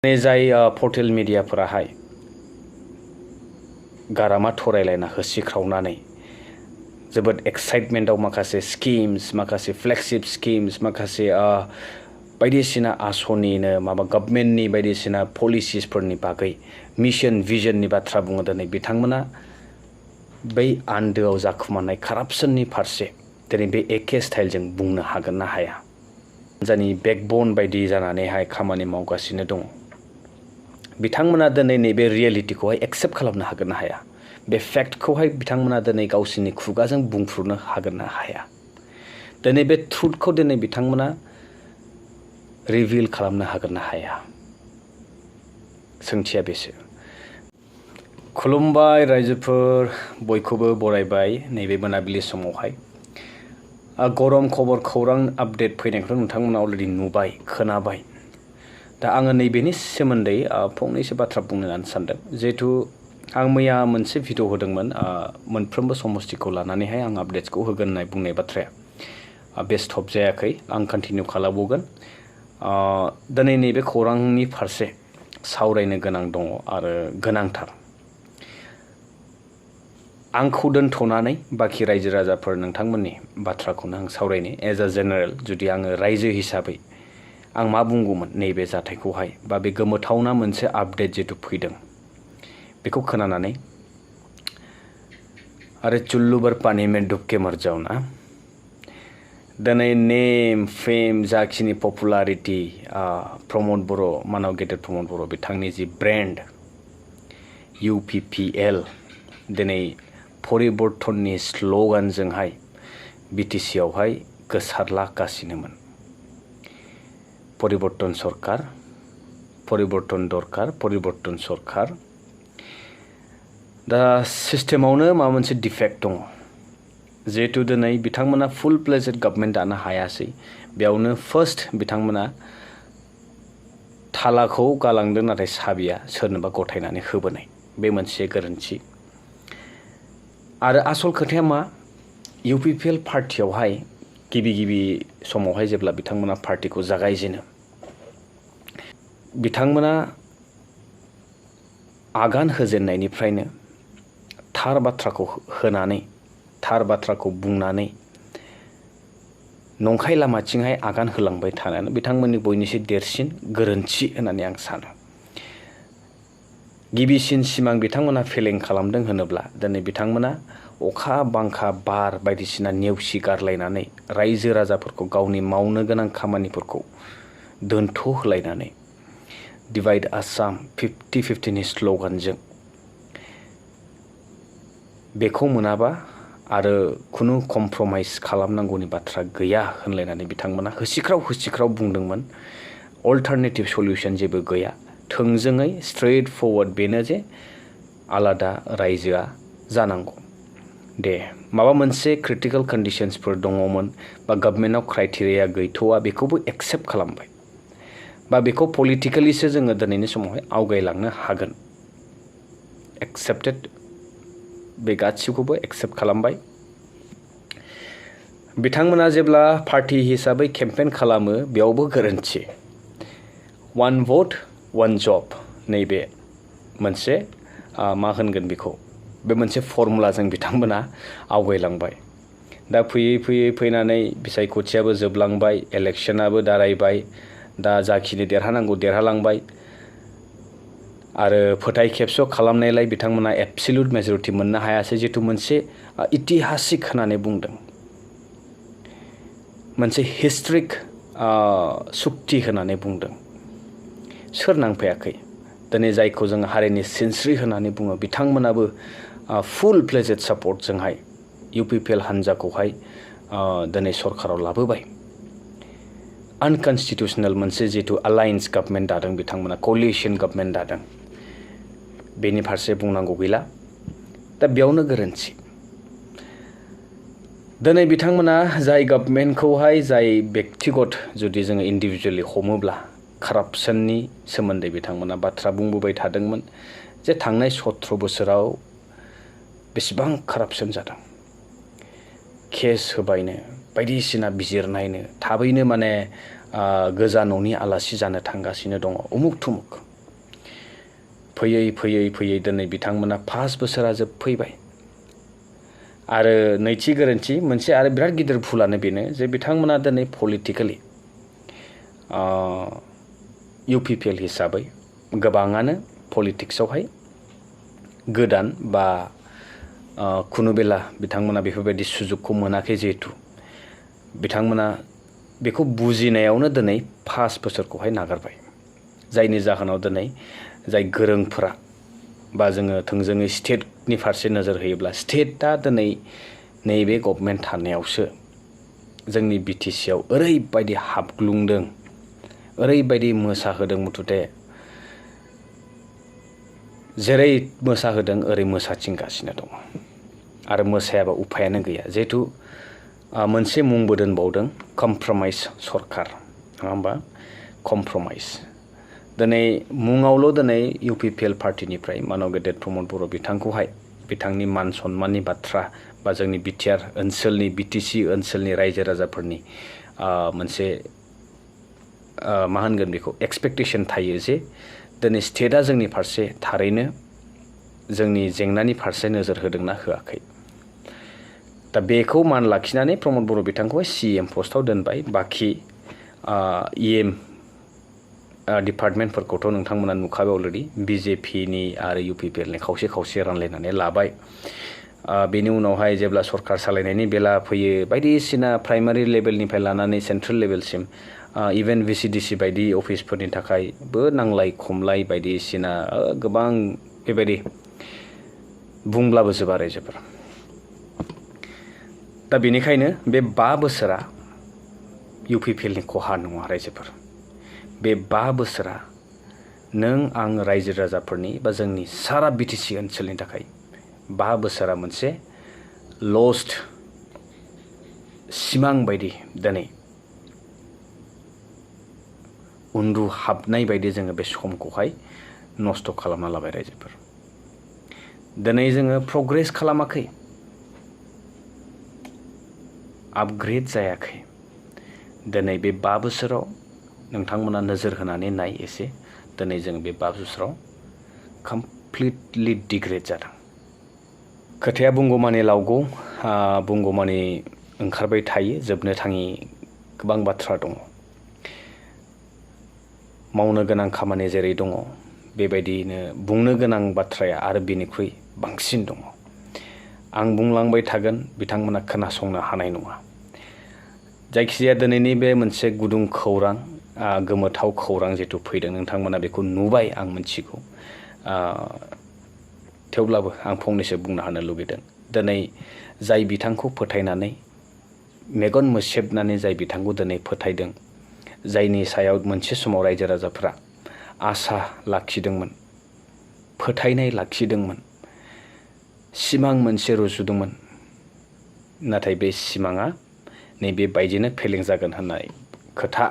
जाय पर्टेल मिडियाफोराहाय गारामा थरायलायना होसिख्रावनानै जोबोद एक्साइटमेन्टआव माखासे स्किम्स माखासे फ्लेगशिप स्किम्स माखासे बायदिसिना आसनिनो माबा गभर्नमेन्टनि बायदिसिना पलिसिसफोरनि बागै मिशन भिजननि बाथ्रा बुङो दिनै बिथांमोना बै आन्दोआव जाखुमानाय कारापसननि फारसे दिनै बे एखे स्टाइलजों बुंनो हागोन ना हाया जानि बेकबोन बायदि जानानैहाय खामानि मावगासिनो दङ बिथांमोना दिनै नैबे रियेलिटिखौहाय एक्सेप्ट खालामनो हागोन ना हाया बे फेक्टखौहाय बिथांमोना दिनै गावसिनि खुगाजों बुंफ्रुनो हागोन ना हाया दिनै बे ट्रुथखौ दिनै बिथांमोना रिभिल खालामनो हागोन ना हाया सोंथिया बेसो खुलुमबाय रायजोफोर बयखौबो बरायबाय नैबे मोनाबिलि समावहाय गरम खबर खौरां आपडेट फैनायखौ नोंथांमोना अलरेडि नुबाय खोनाबाय दा आङो नैबेनि सोमोन्दै फंनैसो बाथ्रा बुंनो सानदों जिहेतु आं मैया मोनसे भिडिअ होदोंमोन मोनफ्रोमबो समस्थिखौ लानानैहाय आं आपडेट्सखौ होगोन होननाय बुंनाय बाथ्राया बे स्टप जायाखै आं कन्टिनिउ खालामबावगोन दिनै नैबे खौरांनि फारसे सावरायनो गोनां दङ आरो गोनांथार आंखौ दोनथ'नानै बाखि रायजो राजाफोर नोंथांमोननि बाथ्राखौनो आं सावरायनो एज अ जेनेरेल जुदि आङो रायजो हिसाबै आं मा बुंगौमोन नैबे जाथायखौहाय बा बे गोमोथावना मोनसे आपडेट जितु फैदों बेखौ खोनानानै आरो चुल्लुबर पानी में डुबके मर जाओ ना दिनै नेम फेम जाखिनि पपुलारिटी प्रमद बर' मानाव गेदेर प्रमद बर' बिथांनि जि ब्रेन्ड UPPL दिनै परिबर्तननि स्ल'गानजोंहाय बिटिसिआवहाय गोसारलागासिनोमोन परिबर्तन सरकार परिबर्तन दरकार परिबर्तन सरकार दा सिस्टेमावनो माबा मोनसे डिफेक्ट दङ जिहेतु दिनै बिथांमोना फुल प्लेजेड गभर्नमेन्ट दानो हायासै बेयावनो फार्स्ट बिथांमोना थालाखौ गालांदों नाथाय साबिया सोरनोबा गथायनानै होबोनाय बे मोनसे गोरोन्थि आरो आसल खोथाया मा UPPL पार्टियावहाय गिबि समावहाय जेब्ला बिथांमोना पार्टिखौ जागायजेनो बिथांमोना आगान होजेननायनिफ्रायनो थार बाथ्राखौ होनानै थार बाथ्राखौ बुंनानै नंखाय लामाथिंहाय आगान होलांबाय थानायानो बिथांमोननि बयनिख्रुइ देरसिन गोरोन्थि होननानै आं सानो गिबिसिन सिमां बिथांमोना फेलें खालामदों होनोब्ला दिनै बिथांमोना अखा बांखा बार बायदिसिना नेवसि गारलायनानै रायजो राजाफोरखौ गावनि मावनो गोनां खामानिफोरखौ दोनथ' होलायनानै डिवाइड आसाम 50-50नि स्ल'गानजों बेखौ मोनाबा आरो खुनु कमप्रमाइज खालामनांगौनि बाथ्रा गैया होनलायनानै बिथांमोना होसिख्राव बुंदोंमोन अल्टारनेटिभ सल्युशन जेबो गैया थोंजोङै स्ट्रेट फरवार्ड बेनो जे आलादा रायजोआ जानांगौ दे माबा मोनसे क्रिटिकल कन्डिशन्सफोर दङमोन बा गभर्नमेन्टआव क्राइटेरिया गैथ'वा बेखौबो एक्सेप्ट खालामबाय बा बेखौ पलिटिकेलिसो जोङो दिनैनि समावहाय आवगायलांनो हागोन एक्सेप्टेड बे गासिखौबो एक्सेप्ट खालामबाय बिथांमोना जेब्ला पार्टी हिसाबै केम्पेन खालामो बेयावबो गोरोन्थि वान भट वान जब नैबे मोनसे मा होनगोन बेखौ बे मोनसे फर्मुलाजों बिथांमोना आवगायलांबाय दा फैयै फैनानै बिसायख'थियाबो जोबलांबाय इलेक्शनाबो दारायबाय दा जाखिनि देरहानांगौ देरहालांबाय आरो फोथाय खेबस' खालामनायलाय बिथांमोना एबसलिउट मेजरिटि मोननो हायासै जितु मोनसे इतिहासिक होननानै बुंदों मोनसे हिस्ट्रिक सुक्ति होननानै बुंदों सोर नांफायाखै दिनै जायखौ जों हारिनि सिनस्रि होननानै बुङो बिथांमोनाबो फुल प्लेजेड सापर्टजोंहाय UPPL हान्जाखौहाय दिनै सरकाराव लाबोबाय आनकन्स्टिटिउसनेल मोनसे जितु अलायन्स गभर्नमेन्ट दादों बिथांमोना कलिशन गभर्नमेन्ट दादों बेनि फारसे बुंनांगौ गैला दा बेयावनो गोरोन्थि दिनै बिथांमोना जाय गभर्नमेन्टखौहाय जाय व्यक्तिगत जुदि जोङो इन्डिभिजुवेलि हमोब्ला कारापसननि सोमोन्दै बिथांमोना बाथ्रा बुंबोबाय थादोंमोन जे थांनाय 17 बोसोराव बेसेबां कारापसन जादों केस होबायनो बायदिसिना बिजिरनायनो थाबैनो माने गोजा न'नि आलासि जानो थांगासिनो दङ उमुक थुमुक फैयै दिनै बिथांमोना 5 बोसोरा जोबफैबाय आरो नैथि गोरोन्थि मोनसे आरो बिराद गिदिर भुलानो बेनो जे बिथांमोना दिनै पलिटिकेलि UPPL हिसाबै गोबाङानो पलिटिक्सआवहाय गोदान बा खुनु बेला बिथांमोना बेफोरबायदि सुजुगखौ मोनाखै जिहेतु बिथांमोना बेखौ बुजिनायावनो दिनै 5 बोसोरखौहाय नागारबाय जायनि जाहोनाव दिनै जाय गोरोंफोरा बा जोङो थोंजोङै स्टेटनि फारसे नोजोर होयोब्ला स्टेटआ दिनै नैबे गभर्नमेन्ट थानायावसो जोंनि BTCआव ओरैबायदि हाबग्लुंदों ओरैबायदि मोसाहोदों मुथुथे जेरै मोसाहोदों ओरै मोसाथिंगासिनो दङ आरो मोसायाबा उफायानो गैया जिहेतु मोनसे मुंबो दोनबावदों कमप्रमाइज सरकार नङा होमबा कमप्रमाइज दिनै मुङावल' दिनै UPPL पार्टिनिफ्राय मानव गेदेर प्रमद बर' बिथांखौहाय बिथांनि मान सन्माननि बाथ्रा बा जोंनि बिटिआर ओनसोलनि BTC ओनसोलनि रायजो राजाफोरनि मोनसे मा होनगोन बेखौ एक्सपेक्टेसन थायो जे दिनै स्टेटआ जोंनि फारसे थारैनो जोंनि जेंनानि फारसे नोजोर होदोंना होआखै दा बेखौ मान लाखिनानै प्रमद बर' बिथांखौहाय CM पस्टआव दोनबाय बाखि EM डिपार्टमेन्टफोरखौथ' नोंथांमोना नुखाबाय अलरेडि BJPनि आरो UPPLनि खावसे रानलायनानै लाबाय बेनि उनावहाय जेब्ला सरकार सालायनायनि बेला फैयो बायदिसिना प्राइमारि लेभेलनिफ्राय लानानै सेन्ट्रेल लेभेलसिम इभेन VCDC बायदि अफिसफोरनि थाखायबो नांलाय खमलाय बायदिसिना गोबां बेबायदि बुंब्लाबो जोबा रायजोफोर दा बेनिखायनो बे 5 बोसोरा UPPLनि खहा नङा रायजोफोर बे 5 बोसोरा नों आं रायजो राजाफोरनि बा जोंनि सारा BTC ओनसोलनि थाखाय 5 बोसोरा मोनसे लस्ट सिमां बायदि दिनै उन्दुहाबनाय बायदि जोङो बे समखौहाय नस्थ' खालामना लाबाय रायजोफोर दिनै जोङो प्रग्रेस खालामाखै आपग्रेड जायाखै दिनै बे 5 बोसोराव नोंथांमोना नोजोर होनानै नाय एसे दिनै जों बे 5 बोसोराव कमप्लिटलि डिग्रेड जादों खोथाया बुंगौमानि लावगौ बुंगौमानि ओंखारबाय थायो जोबनो थाङि गोबां बाथ्रा दङ मावनो गोनां खामानि जेरै दङ बेबायदिनो बुंनो गोनां बाथ्राया आरो बेनिख्रुइ बांसिन दङ आं बुंलांबाय थागोन बिथांमोना खोनासंनो हानाय नङा जायखिजाया दिनैनि बे मोनसे गुदुं खौरां गोमोथाव खौरां जिहेतु फैदों नोंथांमोना बेखौ नुबाय आं मिथिगौ थेवब्लाबो आं फंनैसो बुंनो हानो लुगैदों दिनै जाय बिथांखौ फोथायनानै मेगन मोसेबनानै जाय बिथांखौ दिनै फोथायदों जायनि सायाव मोनसे समाव रायजो राजाफोरा आसा लाखिदोंमोन फोथायनाय लाखिदोंमोन सिमां मोनसे रुजुदोंमोन नाथाय बे सिमाङा नैबे बायदिनो फेलें जागोन होननाय खोथा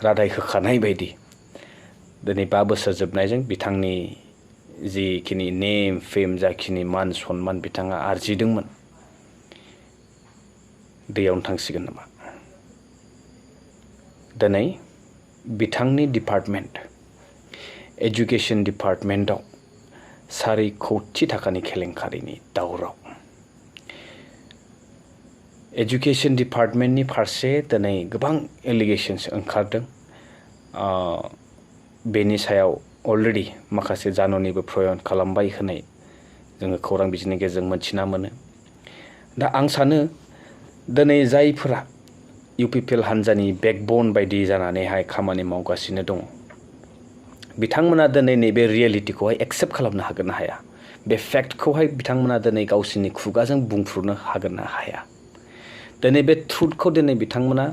रादाय होखानाय बायदि दिनै 5 बोसोर जोबनायजों बिथांनि जिखिनि नेम फेम जाखिनि मान सन्मान बिथाङा आरजिदोंमोन दैयावनो थांसिगोन नामा दिनै बिथांनि डिपार्टमेन्ट एजुकेशन डिपार्टमेन्टआव 4 कौटि थाखानि केलेंकारिनि दावराव एजुकेशन डिपार्टमेन्टनि फारसे दिनै गोबां एलिगेशन्स ओंखारदों बेनि सायाव अलरेडि माखासे जाननिबो प्रयन खालामबाय होनाय जोङो खौरां बिजोंनि गेजेरजों मोनथिना मोनो दा आं सानो दिनै जायफोरा UPPL हान्जानि बेकबन बायदि जानानैहाय खामानि मावगासिनो दङ बिथांमोना दिनै नैबे रियेलिटिखौहाय एक्सेप्ट खालामनो हागोन ना हाया बे फेक्टखौहाय बिथांमोना दिनै गावसिनि खुगाजों बुंफ्रुनो हागोन ना हाया दिनै बे ट्रुथखौ दिनै बिथांमोना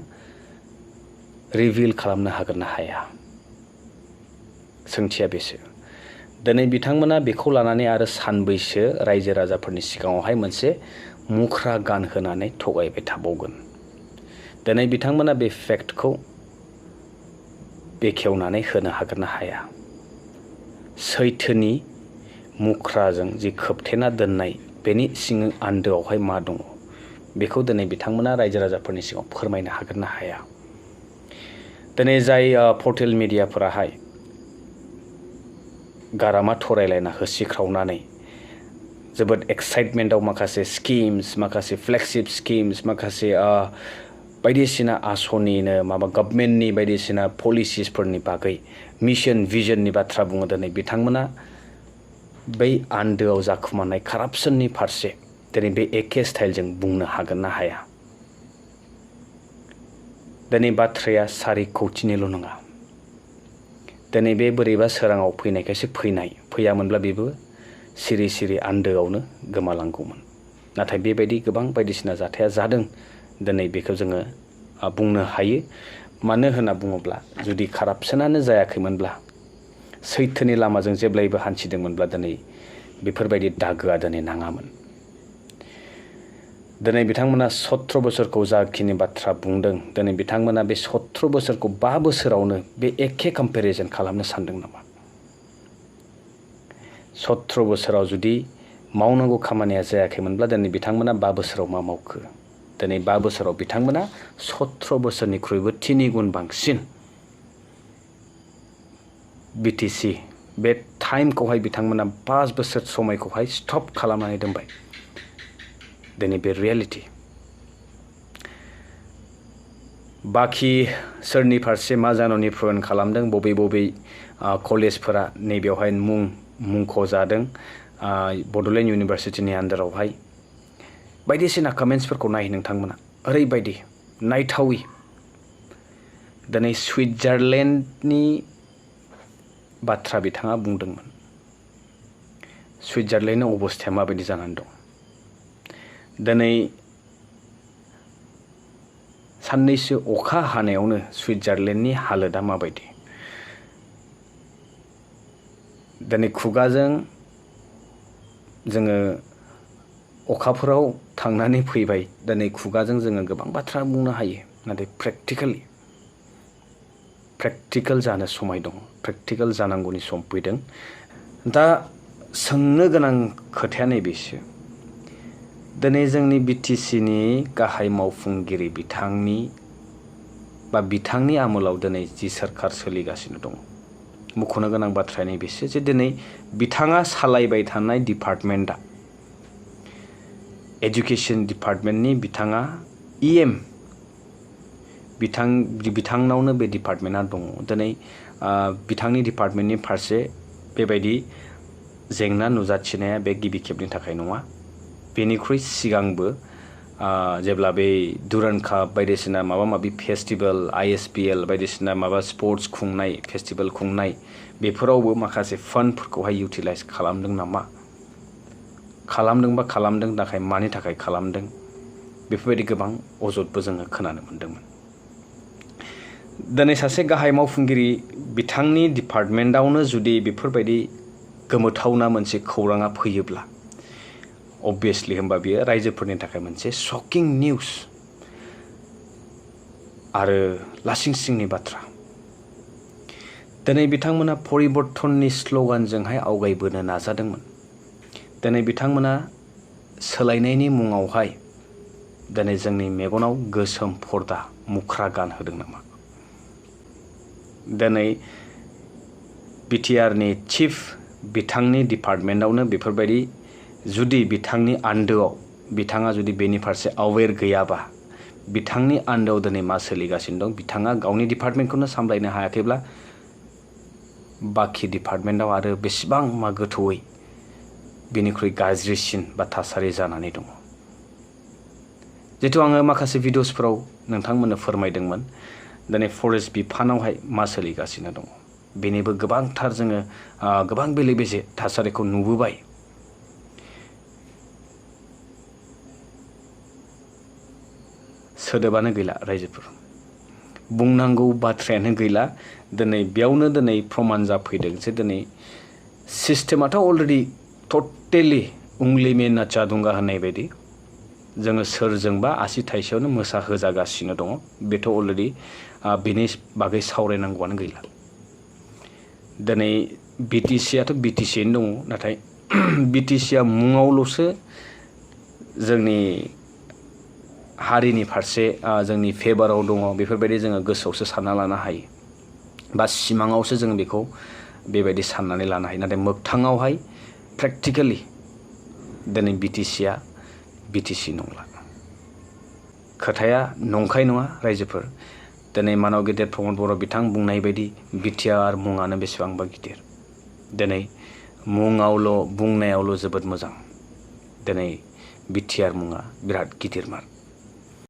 रिभिल खालामनो हागोन ना हाया सोंथिया बेसो दिनै बिथांमोना बेखौ लानानै आरो सानबैसो रायजो राजाफोरनि सिगाङावहाय मोनसे मुख्रा गान होनानै थगायबाय थाबावगोन दिनै बिथांमोना बे फेक्टखौ बेखेवनानै होनो हागोन ना हाया सैथोनि मुख्राजों जि खोबथेना दोननाय बेनि सिं आन्दोआवहाय मा दङ बेखौ दिनै बिथांमोना रायजो राजाफोरनि सिगाङाव फोरमायनो हागोन ना हाया दिनै जाय पर्टेल मिडियाफोराहाय गारामा थरायलायना होसिख्रावनानै जोबोद एक्साइटमेन्टआव माखासे स्किम्स माखासे फ्लेगशिप स्किम्स माखासे बायदिसिना आसनिनो माबा गभर्नमेन्टनि बायदिसिना पलिसिसफोरनि बागै मिशन भिजननि बाथ्रा बुङो दिनै बिथांमोना बै आन्दोआव जाखुमानाय कारापसननि फारसे दिनै बे एखे स्टाइलजों बुंनो हागोन ना हाया दिनै बाथ्राया सारि कौटिनिल' नङा दिनै बे बोरैबा सोराङाव फैनायखायसो फैयामोनब्ला बेबो सिरि सिरि आन्दोआवनो गोमालांगौमोन नाथाय बेबायदि गोबां बायदिसिना जाथाया जादों दिनै बेखौ जोङो बुंनो हायो मानो होनना बुङोब्ला जुदि कारापसनानो जायाखैमोनब्ला सैथोनि लामाजों जेब्लायबो हान्थिदोंमोनब्ला दिनै बेफोरबायदि दागोआ दिनै नाङामोन दिनै बिथांमोना 17 बोसोरखौ जाखिनि बाथ्रा बुंदों दिनै बिथांमोना बे 17 बोसोरखौ 5 बोसोरावनो बे एखे कम्पेरिजन खालामनो सानदों नामा 17 बोसोराव जुदि मावनांगौ खामानिया जायाखैमोनब्ला दिनै बिथांमोना 5 बोसोराव मा मावखो दिनै 5 बोसोराव बिथांमोना 17 बोसोरनिख्रुइबो 3 गुन बांसिन बिटिसि बे टाइमखौहाय बिथांमोना 5 बोसोर समायखौहाय स्टप खालामनानै दोनबाय दिनै बे रियेलिटी बाखि सोरनि फारसे मा जानानै प्रुभ खालामदों बबे कलेजफोरा नैबेयावहाय मुंख'जादों बड'लेण्ड इउनिभारसिटिनि आन्दारावहाय बायदिसिना कमेन्ट्सफोरखौ नाय नोंथांमोना ओरैबायदि नायथावै दिनै सुइजारलेण्डनि बाथ्रा बिथाङा बुंदोंमोन सुइजारलेण्डनि अबस्थाया माबायदि जानानै दं दिनै साननैसो अखा हानायावनो सुइजारलेण्डनि हालोदा माबायदि दिनै खुगाजों जोङो अखाफोराव थांनानै फैबाय दिनै खुगाजों जोङो गोबां बाथ्रा बुंनो हायो नाथाय प्रेक्टिकल जानो समाय दं प्रेक्टिकल जानांगौनि सम फैदों दा सोंनो गोनां खोथाया नैबेसो दिनै जोंनि बिटिसिनि गाहाय मावफुंगिरि बिथांनि आमोलाव दिनै जि सोरखार सोलिगासिनो दं मुख'नो गोनां बाथ्राया नैबेसो जे दिनै बिथाङा सालायबाय थानाय डिपार्टमेन्टआ एजुकेशन डिपार्टमेन्टनि बिथाङा EM बिथांनावनो बे डिपार्टमेन्टआ दङ दिनै बिथांनि डिपार्टमेन्टनि फारसे बेबायदि जेंना नुजाथिनाया बे गिबि खेबनि थाखाय नङा बेनिख्रुइ सिगांबो जेब्ला बे दुरान्ड काप बायदिसिना माबा माबि फेस्टिभेल ISPL बायदिसिना माबा स्पर्ट्स खुंनाय फेस्टिभेल खुंनाय बेफोरावबो माखासे फान्डफोरखौहाय इउटिलाइज खालामदों नामा खालामदोंबा खालामदों नाथाय मानि थाखाय खालामदों बेफोरबायदि गोबां अजदबो जोङो खोनानो मोन्दोंमोन दिनै सासे गाहाय मावफुंगिरि बिथांनि डिपार्टमेन्टआवनो जुदि बेफोरबायदि गोमोथावना मोनसे खौराङा फैयोब्ला obviously होमबा बियो रायजोफोरनि थाखाय मोनसे शकिं निउज आरो लासिंसिंनि बाथ्रा दिनै बिथांमोना परिबर्तननि स्ल'गानजोंहाय आवगायबोनो नाजादोंमोन दिनै बिथांमोना सोलायनायनि मुङावहाय दिनै जोंनि मेगनाव गोसोम पर्दा मुख्रा गानहोदों नामा दिनै BTRनि चिफ बिथांनि डिपार्टमेन्टआवनो बेफोरबायदि जुदि बिथांनि आन्दोआव बिथाङा जुदि बेनि फारसे अवेर गैयाबा बिथांनि आन्दोआव दिनै मा सोलिगासिनो दं बिथाङा गावनि डिपार्टमेन्टखौनो सामलायनो हायाखैब्ला बाखि डिपार्टमेन्टआव आरो बेसेबां मा गोथौयै बेनिख्रुइ गाज्रिसिन बा थासारि जानानै दङ जितु आङो माखासे भिडिअसफोराव नोंथांमोननो फोरमायदोंमोन दिनै फरेस्ट बिफानावहाय मा सोलिगासिनो दङ बेनिबो गोबांथार जोङो गोबां बेले बेजे थासारिखौ नुबोबाय सोदोबानो गैला रायजोफोर बुंनांगौ बाथ्रायानो गैला दिनै बेयावनो दिनै प्रमान जाफैदों जे दिनै सिस्टेमाथ' अलरेडि टटेलि उंगली में नचा दूंगा होननाय बायदि जोङो सोरजोंबा आसि थाइसेयावनो मोसाहोजागासिनो दङ बेथ' अलरेडि बेनि बागै सावरायनांगौआनो गैला दिनै BTCआथ' BTCयैनो दङ नाथाय BTCआ मुङावल'सो जोंनि हारिनि फारसे जोंनि फेभाराव दङ बेफोरबायदि जोङो गोसोआवसो सानना लानो हायो बा सिमाङावसो जों बेखौ बेबायदि साननानै लानो हायो नाथाय मोगथाङावहाय प्रेक्टिकेलि दिनै बिटिसिआ बिटिसि नंला खोथाया नंखाय नङा रायजोफोर दिनै मानाव गेदेर प्रमद बर' बिथां बुंनाय बायदि बिटिआर मुङानो बेसेबांबा गिदिर दिनै मुङावल' बुंनायावल' जोबोद मोजां दिनै बिटिआर मुङा बिराद गिदिरमार